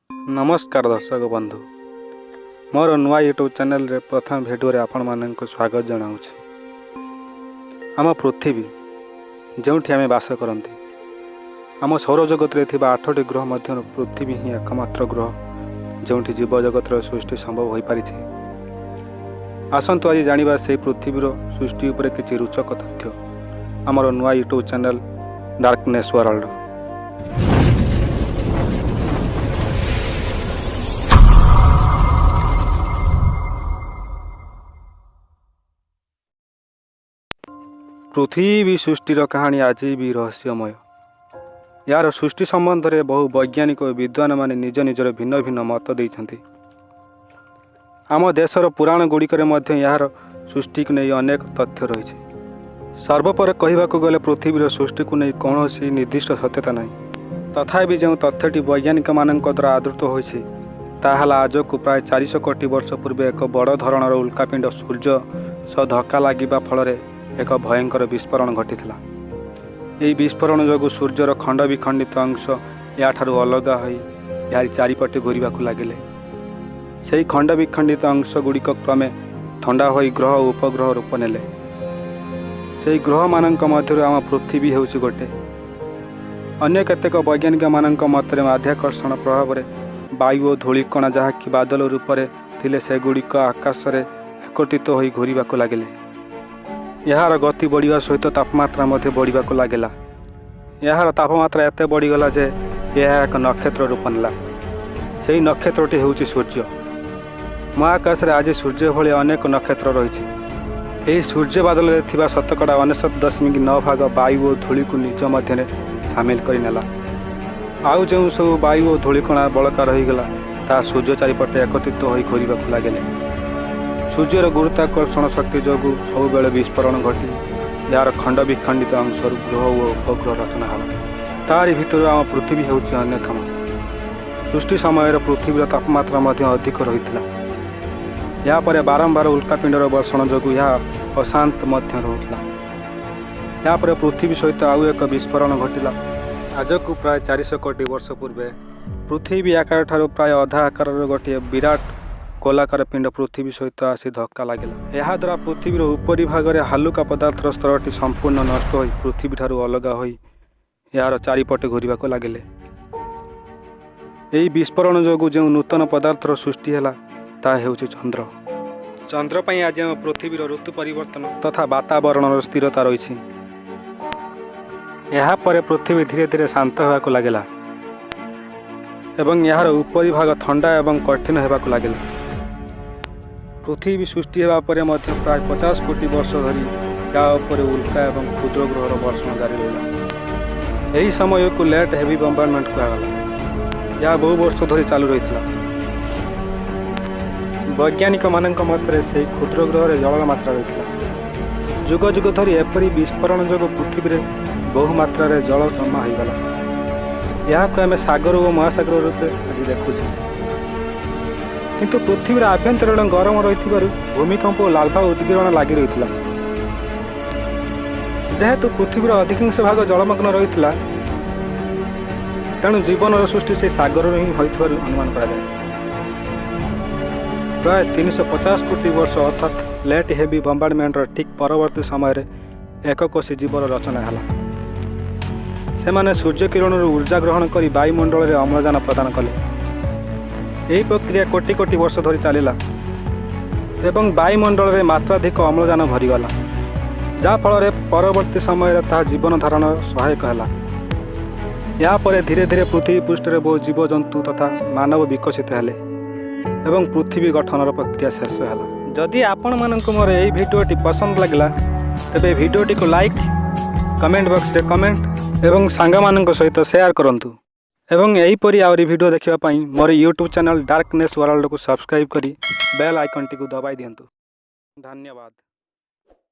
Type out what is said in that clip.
ନମସ୍କାର ଦର୍ଶକ ବନ୍ଧୁ, ମୋର ନୂଆ ୟୁଟ୍ୟୁବ୍ ଚ୍ୟାନେଲରେ ପ୍ରଥମ ଭିଡ଼ିଓରେ ଆପଣମାନଙ୍କୁ ସ୍ୱାଗତ ଜଣାଉଛି। ଆମ ପୃଥିବୀ, ଯେଉଁଠି ଆମେ ବାସ କରନ୍ତି, ଆମ ସୌରଜଗତରେ ଥିବା ଆଠଟି ଗ୍ରହ ମଧ୍ୟରୁ ପୃଥିବୀ ହିଁ ଏକମାତ୍ର ଗ୍ରହ ଯେଉଁଠି ଜୀବଜଗତର ସୃଷ୍ଟି ସମ୍ଭବ ହୋଇପାରିଛି। ଆସନ୍ତୁ ଆଜି ଜାଣିବା ସେହି ପୃଥିବୀର ସୃଷ୍ଟି ଉପରେ କିଛି ରୋଚକ ତଥ୍ୟ। ଆମର ନୂଆ ୟୁଟ୍ୟୁବ୍ ଚ୍ୟାନେଲ୍ ଡାର୍କନେସ୍ ୱାର୍ଲଡ଼। ପୃଥିବୀ ସୃଷ୍ଟିର କାହାଣୀ ଆଜି ବି ରହସ୍ୟମୟ। ଏହାର ସୃଷ୍ଟି ସମ୍ବନ୍ଧରେ ବହୁ ବୈଜ୍ଞାନିକ ଓ ବିଦ୍ୱାନମାନେ ନିଜ ନିଜର ଭିନ୍ନ ଭିନ୍ନ ମତ ଦେଇଛନ୍ତି। ଆମ ଦେଶର ପୁରାଣ ଗୁଡ଼ିକରେ ମଧ୍ୟ ଏହାର ସୃଷ୍ଟିକୁ ନେଇ ଅନେକ ତଥ୍ୟ ରହିଛି। ସର୍ବୋପରି କହିବାକୁ ଗଲେ ପୃଥିବୀର ସୃଷ୍ଟିକୁ ନେଇ କୌଣସି ନିର୍ଦ୍ଦିଷ୍ଟ ସତ୍ୟତା ନାହିଁ। ତଥାପି ଯେଉଁ ତଥ୍ୟଟି ବୈଜ୍ଞାନିକମାନଙ୍କ ଦ୍ୱାରା ଆଦୃତ ହୋଇଛି, ତାହା ହେଲା ଆଜକୁ ପ୍ରାୟ 400 କୋଟି ବର୍ଷ ପୂର୍ବେ ଏକ ବଡ଼ ଧରଣର ଉଲ୍କାପିଣ୍ଡ ସୂର୍ଯ୍ୟ ସହ ଧକ୍କା ଲାଗିବା ଫଳରେ ଏକ ଭୟଙ୍କର ବିସ୍ଫୋରଣ ଘଟିଥିଲା। ଏହି ବିସ୍ଫୋରଣ ଯୋଗୁଁ ସୂର୍ଯ୍ୟର ଖଣ୍ଡ ବିଖଣ୍ଡିତ ଅଂଶ ଏହାଠାରୁ ଅଲଗା ହୋଇ ଏହାରି ଚାରିପଟେ ଘୂରିବାକୁ ଲାଗିଲେ। ସେହି ଖଣ୍ଡ ବିଖଣ୍ଡିତ ଅଂଶ ଗୁଡ଼ିକ କ୍ରମେ ଥଣ୍ଡା ହୋଇ ଗ୍ରହ ଓ ଉପଗ୍ରହ ରୂପ ନେଲେ। ସେହି ଗ୍ରହମାନଙ୍କ ମଧ୍ୟରୁ ଆମ ପୃଥିବୀ ହେଉଛି ଗୋଟେ। ଅନ୍ୟ କେତେକ ବୈଜ୍ଞାନିକମାନଙ୍କ ମତରେ ମାଧ୍ୟାକର୍ଷଣ ପ୍ରଭାବରେ ବାୟୁ ଓ ଧୂଳିକଣା, ଯାହାକି ବାଦଲ ରୂପରେ ଥିଲେ, ସେଗୁଡ଼ିକ ଆକାଶରେ ଏକତ୍ରିତ ହୋଇ ଘୂରିବାକୁ ଲାଗିଲେ। ଏହାର ଗତି ବଢ଼ିବା ସହିତ ତାପମାତ୍ରା ମଧ୍ୟ ବଢ଼ିବାକୁ ଲାଗିଲା। ଏହାର ତାପମାତ୍ରା ଏତେ ବଢ଼ିଗଲା ଯେ ଏହା ଏକ ନକ୍ଷତ୍ର ରୂପ ନେଲା। ସେହି ନକ୍ଷତ୍ରଟି ହେଉଛି ସୂର୍ଯ୍ୟ। ମହାକାଶରେ ଆଜି ସୂର୍ଯ୍ୟ ଭଳି ଅନେକ ନକ୍ଷତ୍ର ରହିଛି। ଏହି ସୂର୍ଯ୍ୟ ବାଦଲରେ ଥିବା 99.9% ଭାଗ ବାୟୁ ଓ ଧୂଳିକୁ ନିଜ ମଧ୍ୟରେ ସାମିଲ କରିନେଲା। ଆଉ ଯେଉଁ ସବୁ ବାୟୁ ଓ ଧୂଳିକଣା ବଳକା ରହିଗଲା, ତାହା ସୂର୍ଯ୍ୟ ଚାରିପଟେ ଏକତ୍ରିତ ହୋଇ ଘୂରିବାକୁ ଲାଗିଲେ। ସୂର୍ଯ୍ୟର ଗୁରୁତ୍ୱାକର୍ଷଣ ଶକ୍ତି ଯୋଗୁଁ ସବୁବେଳେ ବିସ୍ଫୋରଣ ଘଟି ଏହାର ଖଣ୍ଡ ବିଖଣ୍ଡିତ ଅଂଶରୁ ଗ୍ରହ ଓ ଉପଗ୍ରହ ରଚନା ହେଲା। ତାରି ଭିତରୁ ଆମ ପୃଥିବୀ ହେଉଛି ଅନ୍ୟତମ। ସୃଷ୍ଟି ସମୟରେ ପୃଥିବୀର ତାପମାତ୍ରା ମଧ୍ୟ ଅଧିକ ରହିଥିଲା। ଏହାପରେ ବାରମ୍ବାର ଉଲ୍କାପିଣ୍ଡର ବର୍ଷଣ ଯୋଗୁଁ ଏହା ଅଶାନ୍ତ ମଧ୍ୟ ରହୁଥିଲା। ଏହାପରେ ପୃଥିବୀ ସହିତ ଆଉ ଏକ ବିସ୍ଫୋରଣ ଘଟିଲା। ଆଜକୁ ପ୍ରାୟ 400 କୋଟି ବର୍ଷ ପୂର୍ବେ ପୃଥିବୀ ଆକାରଠାରୁ ପ୍ରାୟ ଅଧା ଆକାରର ଗୋଟିଏ ବିରାଟ ଗୋଲାକାର ପିଣ୍ଡ ପୃଥିବୀ ସହିତ ଆସି ଧକ୍କା ଲାଗିଲା। ଏହାଦ୍ୱାରା ପୃଥିବୀର ଉପରି ଭାଗରେ ହାଲୁକା ପଦାର୍ଥର ସ୍ତରଟି ସମ୍ପୂର୍ଣ୍ଣ ନଷ୍ଟ ହୋଇ ପୃଥିବୀଠାରୁ ଅଲଗା ହୋଇ ଏହାର ଚାରିପଟେ ଘୂରିବାକୁ ଲାଗିଲେ। ଏହି ବିସ୍ଫୋରଣ ଯୋଗୁଁ ଯେଉଁ ନୂତନ ପଦାର୍ଥର ସୃଷ୍ଟି ହେଲା, ତାହା ହେଉଛି ଚନ୍ଦ୍ର। ଚନ୍ଦ୍ର ପାଇଁ ଆଜି ଆମ ପୃଥିବୀର ଋତୁ ପରିବର୍ତ୍ତନ ତଥା ବାତାବରଣର ସ୍ଥିରତା ରହିଛି। ଏହାପରେ ପୃଥିବୀ ଧୀରେ ଧୀରେ ଶାନ୍ତ ହେବାକୁ ଲାଗିଲା ଏବଂ ଏହାର ଉପରି ଭାଗ ଥଣ୍ଡା ଏବଂ କଠିନ ହେବାକୁ ଲାଗିଲା। ପୃଥିବୀ ସୃଷ୍ଟି ହେବା ପରେ ମଧ୍ୟ ପ୍ରାୟ 50 କୋଟି ବର୍ଷ ଧରି ଏହା ଉପରେ ଉଲ୍କା ଏବଂ କ୍ଷୁଦ୍ର ଗ୍ରହର ବର୍ଷଣ ଜାରି ରହିଲା। ଏହି ସମୟକୁ ଲେଟ୍ ହେଭି ବମ୍ବାର୍ଡମେଣ୍ଟ କୁହାଗଲା। ଏହା ବହୁ ବର୍ଷ ଧରି ଚାଲୁ ରହିଥିଲା। ବୈଜ୍ଞାନିକମାନଙ୍କ ମତରେ ସେହି କ୍ଷୁଦ୍ର ଗ୍ରହରେ ଜଳର ମାତ୍ରା ରହିଥିଲା। ଯୁଗ ଯୁଗ ଧରି ଏପରି ବିସ୍ଫୋରଣ ଯୋଗୁଁ ପୃଥିବୀରେ ବହୁ ମାତ୍ରାରେ ଜଳ ଜମା ହୋଇଗଲା। ଏହାକୁ ଆମେ ସାଗର ଓ ମହାସାଗର ରୂପେ ଆଜି ଦେଖୁଛେ। କିନ୍ତୁ ପୃଥିବୀର ଆଭ୍ୟନ୍ତରୀଣ ଗରମ ରହିଥିବାରୁ ଭୂମିକମ୍ପ ଓ ଲାଭା ଉଦ୍ଗୀରଣ ଲାଗି ରହିଥିଲା। ଯେହେତୁ ପୃଥିବୀର ଅଧିକାଂଶ ଭାଗ ଜଳମଗ୍ନ ରହିଥିଲା, ତେଣୁ ଜୀବନର ସୃଷ୍ଟି ସେହି ସାଗରରୁ ହିଁ ହୋଇଥିବାରୁ ଅନୁମାନ କରାଯାଏ। ପ୍ରାୟ 350 କୋଟି ବର୍ଷ, ଅର୍ଥାତ୍ ଲେଟ୍ ହେଭି ବମ୍ବାର୍ଡମେଣ୍ଟର ଠିକ୍ ପରବର୍ତ୍ତୀ ସମୟରେ ଏକକୋଷୀ ଜୀବର ରଚନା ହେଲା। ସେମାନେ ସୂର୍ଯ୍ୟକିରଣରୁ ଉର୍ଜା ଗ୍ରହଣ କରି ବାୟୁମଣ୍ଡଳରେ ଅମ୍ଳଜାନ ପ୍ରଦାନ କଲେ। ଏହି ପ୍ରକ୍ରିୟା କୋଟି କୋଟି ବର୍ଷ ଧରି ଚାଲିଲା ଏବଂ ବାୟୁମଣ୍ଡଳରେ ମାତ୍ରାଧିକ ଅମ୍ଳଜାନ ଭରିଗଲା, ଯାହାଫଳରେ ପରବର୍ତ୍ତୀ ସମୟରେ ତାହା ଜୀବନ ଧାରଣ ସହାୟକ ହେଲା। ଏହାପରେ ଧୀରେ ଧୀରେ ପୃଥିବୀ ପୃଷ୍ଠରେ ବହୁ ଜୀବଜନ୍ତୁ ତଥା ମାନବ ବିକଶିତ ହେଲେ ଏବଂ ପୃଥିବୀ ଗଠନର ପ୍ରକ୍ରିୟା ଶେଷ ହେଲା। ଯଦି ଆପଣମାନଙ୍କୁ ମୋର ଏହି ଭିଡ଼ିଓଟି ପସନ୍ଦ ଲାଗିଲା, ତେବେ ଭିଡ଼ିଓଟିକୁ ଲାଇକ୍, କମେଣ୍ଟ ବକ୍ସରେ କମେଣ୍ଟ ଏବଂ ସାଙ୍ଗମାନଙ୍କ ସହିତ ସେୟାର କରନ୍ତୁ ଏବଂ ଏହିପରି ଆହୁରି ଭିଡ଼ିଓ ଦେଖିବା ପାଇଁ ମୋର ୟୁଟ୍ୟୁବ୍ ଚ୍ୟାନେଲ୍ ଡାର୍କନେସ୍ ୱାର୍ଲଡ଼କୁ ସବସ୍କ୍ରାଇବ୍ କରି ବେଲ୍ ଆଇକନ୍ଟିକୁ ଦବାଇ ଦିଅନ୍ତୁ। ଧନ୍ୟବାଦ।